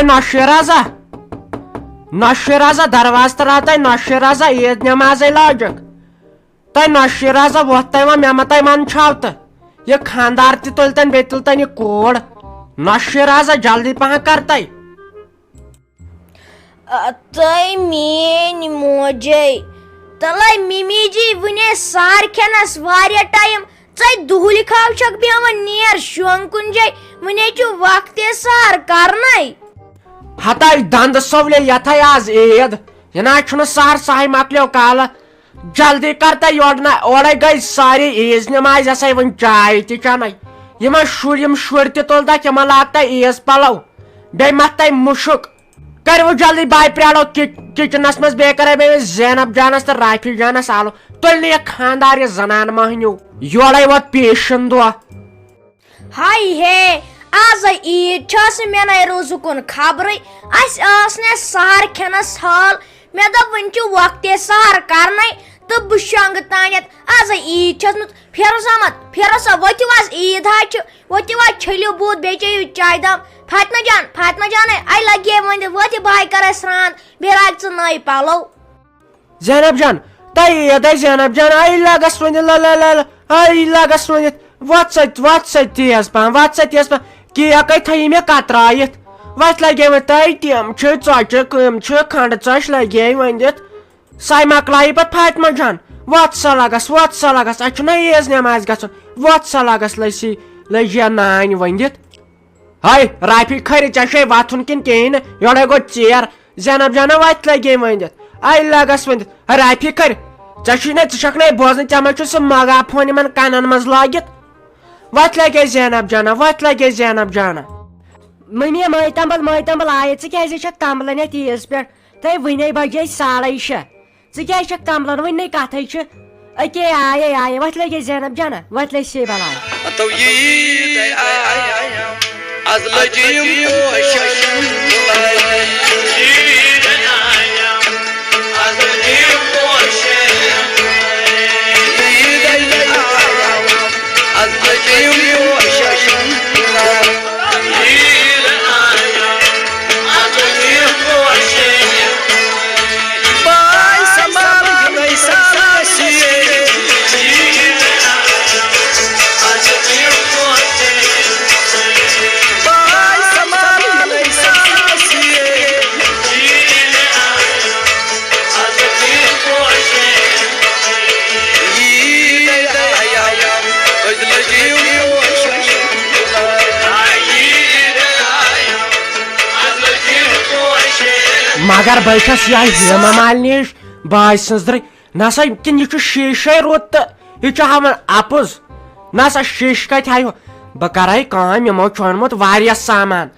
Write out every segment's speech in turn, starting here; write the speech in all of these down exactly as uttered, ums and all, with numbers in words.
نۄشہِ رضا، نۄشہِ رضا، دروازٕ تہٕ راو تۄہہِ، نۄشہِ رضا، عیٖد نٮ۪مازے لاجکھ۔ تۄہہِ نۄشہِ رضا، وۄتھ تۄہہِ وۄنۍ، مےٚ ما تۄہہِ منٛدچھاو تہٕ۔ یہِ خانٛدار تہِ تُلۍ تن، بیٚیہِ تُلۍ تن یہِ کوٗر۔ نۄشہِ رضا، جلدی پہن کر تۄہہِ۔ آ، تۄہہِ میٛٲنۍ موجے۔ تَلَے مِمی جی، وٕنے سحر کھٮ۪نَس واریاہ ٹایم۔ ژَے دُہلہِ کھاو چھَکھ بیٚہوان، نیر شۄنٛگ کُن جاے۔ وٕنے چھُ وقتِ سحر کرنَے۔ ہتاے دندٕ سولے، یتھے آز عید۔ یہِ نہ چھُنہٕ سحر، سہی مۄکلیو کالہٕ۔ جلدی کر تہ، یورٕ نہ، اورے گٔے سارے عیٖد نمازِ، یسے وۄنۍ چاے تہِ چنے۔ یِمن شُرۍ، یِم شُرۍ تہِ تُل تہ، یِمن لاگ تہ عیٖد پلو۔ بیٚیہِ متھ تہ مُشُک۔ کٔرِو جلدی، بہٕ پرٛارو کِچ-، کِچنس منٛز، بیٚیہِ کرے بہٕ أمِس زینب جانس تہٕ رافی جانس آلو۔ تُلۍ نہٕ یہِ خانٛدار، یہِ زنان مٔہنیوٗ۔ یورے ووت پیشن دۄہ۔ ہاے ہے، آز عیٖد چھَس، مےٚ نَے روٗزٕ کُن خبرٕے۔ اَسہِ ٲس نہٕ سحر کھٮ۪نَس حال۔ مےٚ دوٚپ، وٕنہِ چھُ وقتِ سحر کرنَے تہٕ بہٕ شۄنٛگہٕ تانٮ۪تھ۔ آز عیٖد چھَس نہٕ۔ فیروز احمد، فیروز صٲب، ؤتھِو آز، عیٖد حظ چھِ۔ ؤتھِو آز، چھٔلِو بوٗٹھ، بیٚیہِ چیٚیِو چایہِ دام۔ فاطمہ جان، فاطمہ جانے، اَے لگے وۄنۍ، وٲتِو بہٕ ہاے کرے سرٛان، بیٚیہِ لاگہِ ژٕ نٔے پَلو۔ زینب جان، تۄہہِ عیٖد آے زینب جان، آے لگس ؤنِتھ، لا لا لا لا، آے لگس ؤنِتھ، وۄتھ سا، وۄتھ سا تیز پہن، وۄتھ سا تیز پہن، کیک ہے تھٲیِو مےٚ کترٲیِتھ۔ وۄتھ لگے وۄنۍ تۄہہِ، تِم چھِ ژۄچہِ، کٕم چھِ کھنڈٕ ژۄچہِ لگے ؤنِتھ۔ سۄے مۄکلایہِ پتہٕ فاطمہ جان، وۄتھ سا لگس، وۄتھ سا لگس، اَسہِ چھُنہ عیٖز نٮ۪مازِ گژھُن، وۄتھ سا لگس، لٔسی، لٔجیا نانۍ ؤنِتھ۔ ہاے رافی، خٲرٕے، ژےٚ چھے وۄتھُن کِنہٕ کِہیٖنۍ نہٕ؟ یورے گوٚو ژیر۔ زینب جانہ، وۄتھ لگے ؤنِتھ۔ آے لگس ؤنِتھ۔ رافی، خٲرٕے، ژےٚ چھُے نہ، ژٕ چھکھ نہ یہِ بوزان، ژےٚ ما چھُ سُہ مگا فون یِمن کنن منٛز لٲگِتھ؟ وۄتھ لگے زینب جانہ، وۄتھ لگے زینب جانہ۔ مٔمی، مٲے تمبل، مٲے تمبل آیے، ژٕ کیازِ چھکھ تمبلان یتھ عیٖز پٮ۪ٹھ؟ تۄہہِ وُنے بجے ساڑے شےٚ۔ ژٕ کیٛازِ چھکھ تمبلان؟ وُنہِ نٔے کتھے چھِ۔ أکے آیے، آیے، وۄتھ لگے زینب جانہ، وۄتھ لگے سے بلاے۔ تو عید آیا، از لجیم پوشن بلائے۔ عید آیا، از لجیم پوشن بلائے۔ عید آیا، از لجیم پوشن بلائے۔ عید آیا، از لجیم پوشن بلائے۔ بھائی سمال گئی سالا سی۔ مگر بہٕ چھَس یِہوٚے ہیما مالنہِ ہِش باے سٕنٛزرٕے۔ نسا کِنہٕ یہِ چھُ شیٖشے رُت تہٕ یہِ چھُ ہاوان اَپُز۔ نسا شیٖشہٕ کَتہِ ہاوِ ہُہ؟ بہٕ کَرٕ ہا کٲم، یِمو چھُ اوٚنمُت واریاہ سامان۔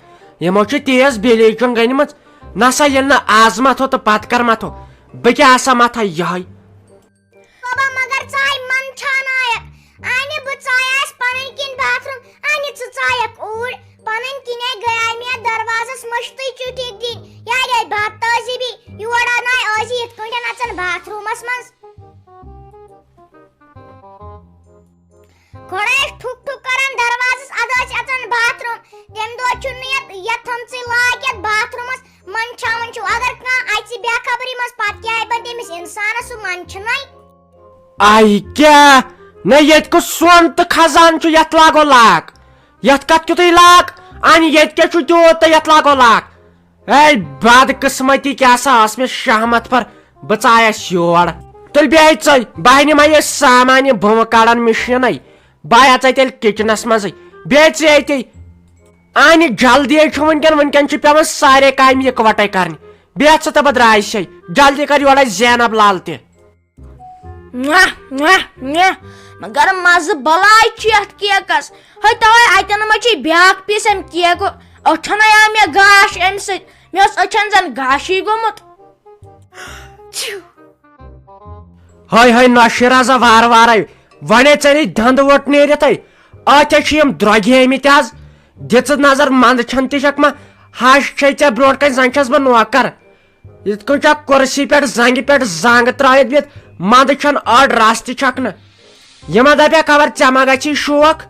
یِمو چھِ تیز بِلیٖچِنٛگ أنمٕژ۔ نسا ییٚلہِ نہٕ آز مَتھو تہٕ پَتہٕ کَر مَتھو؟ بہٕ کیٛاہ آسا مَتھا یِہوٚے؟ بابا، مگر ژاے من چھانایکھ۔ اَنہِ بہٕ ژایس پنٕنۍ کِنۍ باتھ روٗم، اَنہِ ژٕ ژایکھ اوٗرۍ۔ پنٕنۍ کِنے گٔیے مےٚ دروازس مٔشتٕے چُٹھۍ دِنۍ۔ یارے بد تہذیٖبی، یور اَناے ٲسی یِتھ کٲٹھۍ اَژان باتھ روٗمس منٛز۔ گۄڈے ٹھُک ٹھُک کران دروازس، ادٕ ٲسۍ اژان باتھ روٗم۔ تمہِ دۄہ چھُنہٕ یتھ، یتھ تھٲمژٕے لاگتھ باتھ روٗمس منٛز چھاوُن چھُ۔ اگر کانٛہہ اژِ بے خبری منٛز، پتہٕ کیٛاہ بنہِ تٔمِس انسانس سُہ منٛدچھُنٕے؟ آے کیٛاہ؟ نہ، ییٚتہِ کُس سۄن تہٕ خزان چھُ یتھ لاگو لاک؟ یتھ کتھ کیُتھُے لاک؟ انہِ ییٚتہِ کیٛاہ چھُ تیوٗت تہٕ یتھ لاگو لاک؟ اے بدقسمتی کیٛاہ سا ٲس مےٚ شہمت پر، بہٕ ژایس یور۔ تیٚلہِ بیٚہے ژٕے، بہٕ نِمے یہِ سامان، یہِ بُمہٕ کڑان مِشیٖنَے۔ بہٕ اژے تیٚلہِ کِچنس منٛزٕے۔ بیٚہہ ژٕ ییٚتی۔ اَنہِ جلدی چھُ وٕنکٮ۪ن، وٕنکٮ۪ن چھِ پٮ۪وان سارے کامہِ یِکوَٹَے کرنہِ۔ بیٚہہ ژٕ تہٕ بہٕ درٛایسے۔ جلدی کر یورے زینب لال تہِ۔ مگر مزٕ بلاے چھُ یتھ کیکس۔ ہے توے اتٮ۪ن ما چھُے بیاکھ پیٖس امہِ کیکُک؟ أچھن آو مےٚ گاش امہِ سۭتۍ۔ مےٚ اوس أچھن زن گاشٕے گوٚمُت۔ ہاے ہاے نۄشہِ رضا، وارٕ وارے۔ ونے ژےٚ نِش دندٕ ووٚٹ نیرِتھے۔ اتھ چھِ یِم درۄگیمٕتۍ از۔ دِژٕتھ نظر، منٛدٕ چھن تہِ چھکھ ما؟ ہش چھے ژےٚ برونٛٹھ کنہِ، زن چھس بہٕ نوکر۔ یِتھ کٔنۍ چھکھ کُرسی پٮ۪ٹھ زنگہِ پٮ۪ٹھ زنگ ترٲوِتھ بِہِتھ، منٛدٕ چھن أڑ رس تہِ چھکھ نہٕ۔ یِمن دپیا خبر ژےٚ ما گژھی شوق؟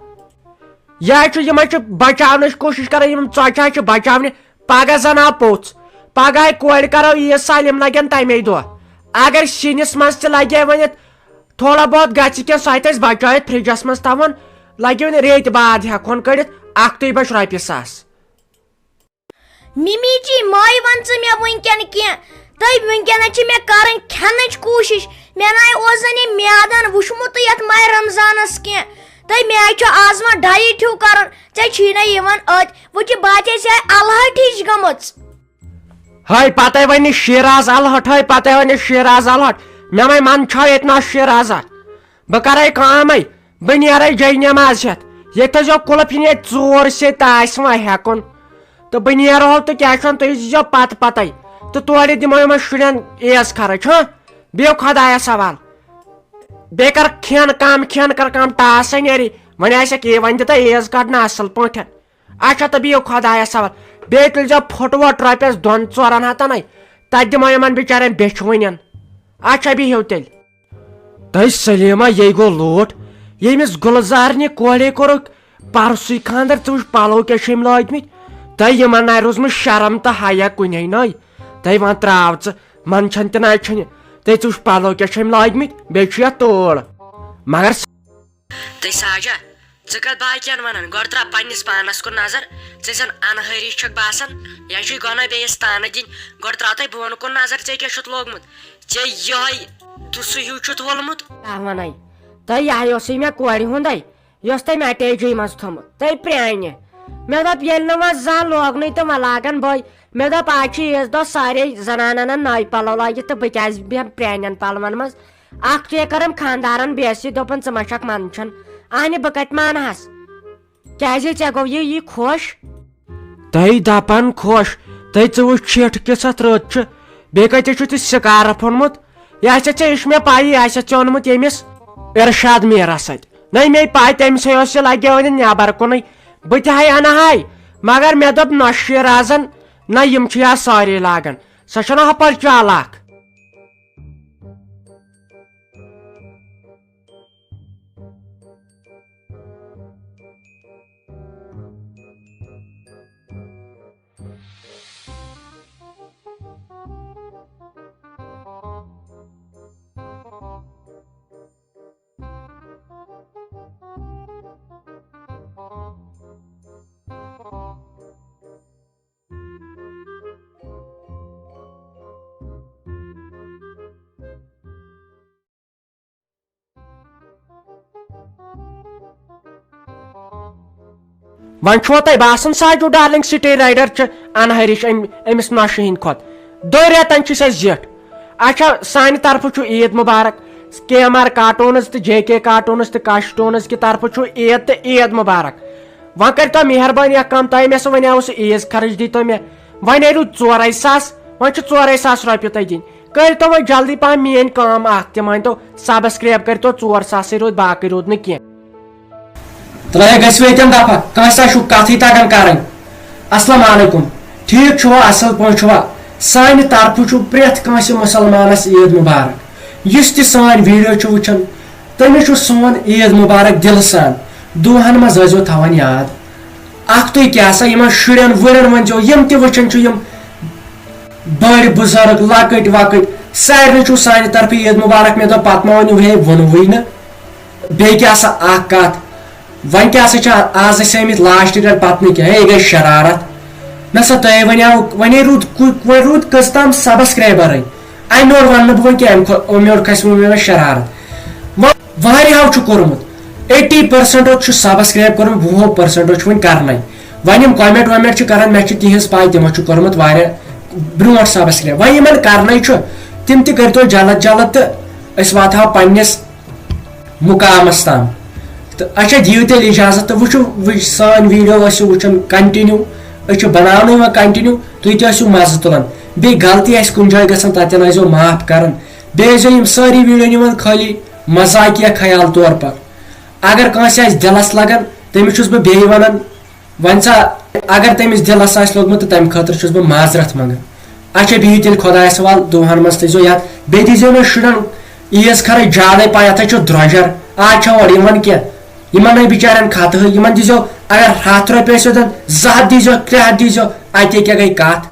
یہِ حظ چھُ، یِم حظ چھِ بچاونٕچ کوٗشش کران، یِم ژۄچہِ حظ چھِ بچاونہِ۔ پگاہ زن آو پوٚژھ۔ پگاہ کورِ کرو عیٖد سالہِ، یِم لگن تمے دۄہ۔ اگر سِنِس منٛز تہِ لگہِ ؤنِتھ تھوڑا بہت گژھِ کینٛہہ، سۄ تہِ أسۍ بچٲیِتھ فرجس منٛز تھاوُن، لگہِ وۄنۍ ریٚتۍ بعد ہٮ۪کہون کٔڑِتھ اکھ تُے بچہِ رۄپیہِ ساس۔ مِمی جی، مٲے وَن ژٕ مےٚ وٕنکٮ۪ن کینٛہہ۔ تہٕ وٕنکٮ۪نَس چھِ مےٚ کَرٕنۍ کھٮ۪نٕچ کوٗشِش۔ مےٚ نَے اوس زَن یہِ میادَن وٕچھمُتٕے یَتھ ماہِ رمضانَس کینٛہہ۔ تہٕ مےٚ چھُ آز وۄنۍ diet ہیوٗ کَرُن۔ ژےٚ چھی نہ یِوان أتھۍ۔ وۄنۍ چھِ بَچہٕ أسۍ آے اَلہٕ ہَٹھ ہِش گٔمٕژ۔ ہے، پَتَے وَنہِ شیراز اَلہٕ ہَٹھ، ہے، پَتَے وَنہِ شیراز اَلہٕ ہَٹھ۔ مےٚ وَے مَن چھا ییٚتہِ نہ شیرازا۔ بہٕ کَرَے کٲمَے، بہٕ نیرَے جاے نٮ۪ماز ہٮ۪تھ۔ ییٚتہِ تھٲیزیو قُلف یِنہٕ ییٚتہِ ژور سے تہٕ آسہِ وۄنۍ ہٮ۪کُن۔ تہٕ بہٕ نیرہو تہٕ کیٛاہ چھُ وَنان، تُہۍ ییٖزیو پَتہٕ پَتَے۔ تہٕ تورٕ دِمو یِمَن شُرٮ۪ن عیز خرٕچ، ہاں؟ بِہِو خۄدایَس حوال۔ بیٚیہِ کَر کھٮ۪ن کَم، کھٮ۪ن کَر کَم، ٹاس سا نیرِ۔ وۄنۍ آسٮ۪کھ یہِ، وۄنۍ دِ تہٕ عیز کَڑنہٕ اَصٕل پٲٹھۍ۔ اچھا، تہٕ بِہِو خۄدایَس حوال۔ بیٚیہِ تُلۍزیو پھُٹووٹ رۄپیَس دۄن ژورَن ہَتَن ہے۔ تَتہِ دِمو یِمَن بِچارٮ۪ن بیٚچھوٕنٮ۪ن۔ اچھا، بِہِو تیٚلہِ۔ تہٕ سلیمہ، یے گوٚو لوٗٹھ۔ ییٚمِس گُلزارنہِ کورے کوٚرُکھ پرسُے خانٛدر، ژٕ وٕچھ پلو کیٛاہ چھِ أمۍ لٲگۍ مٕتۍ۔ تہٕ یِمن نَے روٗزمٕژ شرم تہٕ حیا کُنے نَے۔ تہٕ وۄنۍ ترٛاو ژٕ، منٛدچھان تہِ نَے چھُنہٕ۔ تہٕ ژٕ وٕچھ پلو کیٛاہ چھِ أمۍ لٲگۍ مٕتۍ، بیٚیہِ چھُ یَتھ تول۔ مگر س- تہٕ ساجا، ژٕ کتھ باقین ونان؟ گۄڈٕ ترٛاو پننِس پانس کُن نظر۔ ژےٚ زن انہٲری چھکھ باسان، یا چھُے گۄناہ بیٚیِس تانہٕ دِنۍ۔ گۄڈٕ ترٛاو تہٕ بونہٕ کُن نظر، ژےٚ کیٛاہ چھُتھ لوگمُت؟ ژےٚ یِہوٚے دُسہٕ ہیوٗ چھُتھ وولمُت۔ کیٛاہ وَنَے؟ تۄہہِ یِہوٚے اوسُے مےٚ کورِ ہُنٛدَے، یۄس تٔمۍ اَٹیچی منٛز تھوٚمُت، تٔمۍ پرٛانہِ۔ مےٚ دوٚپ، ییٚلہِ نہٕ وۄنۍ زانٛہہ لوگنُے تہٕ وۄنۍ لاگَن بٔے۔ مےٚ دوٚپ، آز چھِ عیٖذ دۄہ سارے زنانَن نٔے پَلو لٲگِتھ تہٕ بہٕ کیٛازِ بیٚہمہٕ پرٛانٮ۪ن پَلوَن منٛز؟ اَکھ تُے کٔرٕم خانٛدارَن بے عزتی، دوٚپُن، ژٕ ما چھَکھ منٛدچھان؟ اَہنہِ، بہٕ کَتہِ مانہٕ ہَس؟ کیٛازِ ژےٚ گوٚو یہِ، یہِ خۄش؟ تۄہہِ دَپان خۄش، تۄہہِ ژٕ وٕچھ چھِٹھ کِژھ اَتھ رٕژ چھِ، بیٚیہِ کَتہِ چھُتھ یہِ سکارف اوٚنمُت؟ یہِ آسہِ ژےٚ، یہِ چھُ مےٚ پَیی، یہِ آسہِ ژےٚ اوٚنمُت ییٚمِس اِرشاد میٖرَس سۭتۍ۔ نَے مے پَے، تٔمۍ سٕے اوس یہِ لَگیو وۄنۍ نٮ۪بَر کُنُے۔ بہٕ تہِ ہَے اَنہٕ ہَے، مگر مےٚ دوٚپ نۄشہِ رازَن، نہ یِم چھِ یا سارے لاگان، سۄ چھَنہ ہۄپٲرۍ چالاک۔ وۄنۍ چھُوا تۄہہِ باسان ساجو ڈارلنگ سٹے رائڈر چھِ انہرِش أمۍ، أمِس نۄشہِ ہٕنٛدِ کھۄتہٕ؟ دۄن رٮ۪تن چھِ سۄ زِٹھ۔ اچھا، سانہِ طرفہٕ چھُ عید مبارک، کے ایم آر کارٹونز تہٕ جے کے کارٹونز تہٕ کش ٹونز کہِ طرفہٕ چھُ عید تہٕ عید مبارک۔ وۄنۍ کٔرۍتو مہربٲنی اکھ کٲم، تۄہہِ مےٚ سُہ وَنیٛاوُ سُہ عیٖذ خرٕچ دیٖتو مےٚ، وۄنۍ نیرِو ژورے ساس، وۄنۍ چھِ ژورے ساس رۄپیہِ تۄہہِ دِنۍ۔ کٔرۍتو وۄنۍ جلدی پہم میٛٲنۍ کٲم اکھ، تہِ مٲنۍتو subscribe کٔرۍتو، ژور ساسٕے روٗدۍ، باقٕے روٗد نہٕ کینٛہہ۔ تہٕ لگے گژھِ وۄنۍ ییٚتٮ۪ن دفعہ، کٲنٛسہِ تۄہہِ چھُو کتھٕے تگان کرٕنۍ۔ السلام علیکم، ٹھیٖک چھُوا، اصل پٲٹھۍ چھُوا؟ سانہِ طرفہٕ چھُ پرٛٮ۪تھ کٲنٛسہِ مُسلمانس عید مبارک۔ یُس تہِ سٲنۍ video چھُ وٕچھان، تٔمِس چھُ سون عید مبارک دِلہٕ سان۔ دُعاہن منٛز ٲسۍزیو تھاوان یاد۔ اکھ تُہۍ کیٛاہ سا یِمن شُرٮ۪ن وُرٮ۪ن ؤنۍزیو، یِم تہِ وٕچھان چھِ، یِم بٔڑۍ بُزرگ، لۄکٕٹۍ وۄکٕٹۍ، سارنٕے چھُ سانہِ طرفہٕ عید مبارک۔ مےٚ دوٚپ، پتہٕ ما ؤنِو، ہے، ووٚنوُے نہٕ۔ بیٚیہِ کیٛاہ سا اکھ کتھ، وۄنۍ کیٛاہ سا چھِ آز أسۍ آمٕتۍ last رٮ۪تھ پتہٕ نہٕ کینٛہہ، ہے، یہِ گٔے شرارت۔ مےٚ سا تۄہہِ وَنیٛاو، وۄنۍ روٗد کُ-، وۄنۍ روٗد کٔژ تام subscriberٕے۔ اَمہِ یورٕ وَنہٕ نہٕ بہٕ وۄنۍ کینٛہہ، اَمہِ کھۄ-، اَمہِ یورٕ کھسہِ وۄنۍ مےٚ شرارت۔ وۄنۍ واریاہو چھُ کوٚرمُت، eighty percent چھُ subscribe کوٚرمُت، وُہو percent چھُ وۄنۍ کرنَے۔ وۄنۍ یِم comment وامٮ۪نٹ چھِ کران، مےٚ چھِ تِہنٛز پاے، تِمو چھُ کوٚرمُت واریاہ برونٛٹھ subscribe۔ وۄنۍ یِمن کرنَے چھُ، تِم تہِ کٔرۍتو جلد جلد تہٕ أسۍ واتہٕ ہاو پننِس مُقامس تام۔ تہٕ اچھا، دِیِو تیٚلہِ اجازت تہٕ وٕچھِو، وٕچھ، سٲنۍ video ٲسِو وٕچھان continue، أسۍ چھِ بناونہٕ یِوان continue، تُہۍ تہِ ٲسِو مزٕ تُلان۔ بیٚیہِ غلطی آسہِ کُنہِ جایہِ گژھان، تتٮ۪ن ٲسۍزیو معاف کران۔ بیٚیہِ ٲسۍزیو یِم سٲری video نِوان خٲلی مزاقیہ خیال طور پر۔ اگر کٲنٛسہِ آسہِ دِلس لگان، تٔمِس چھُس بہٕ بیٚیہِ ونان، وۄنۍ سا اگر تٔمِس دِلس آسہِ لوٚگمُت تہٕ تمہِ خٲطرٕ چھُس بہٕ معذرت منٛگان۔ اچھا، بِہِو تیٚلہِ خۄدایس حوال، دُعاہن منٛز تھٲیزیو یاد۔ بیٚیہِ دیٖزیو مےٚ شُرٮ۪ن عیٖذ خرٕچ زیادَے پہم، یَتھ حظ چھُ درٛۄجر۔ آز چھا اورٕ یِوان کینٛہہ؟ یِمن ہے بِچارٮ۪ن خطہٕ ہٕے، یِمن دیٖزیو اگر ہتھ رۄپیہِ ٲسِو دِوان، زٕ ہتھ دیٖزیو، ترٛےٚ ہتھ دیٖزیو، اتے کیٛاہ گٔے کتھ؟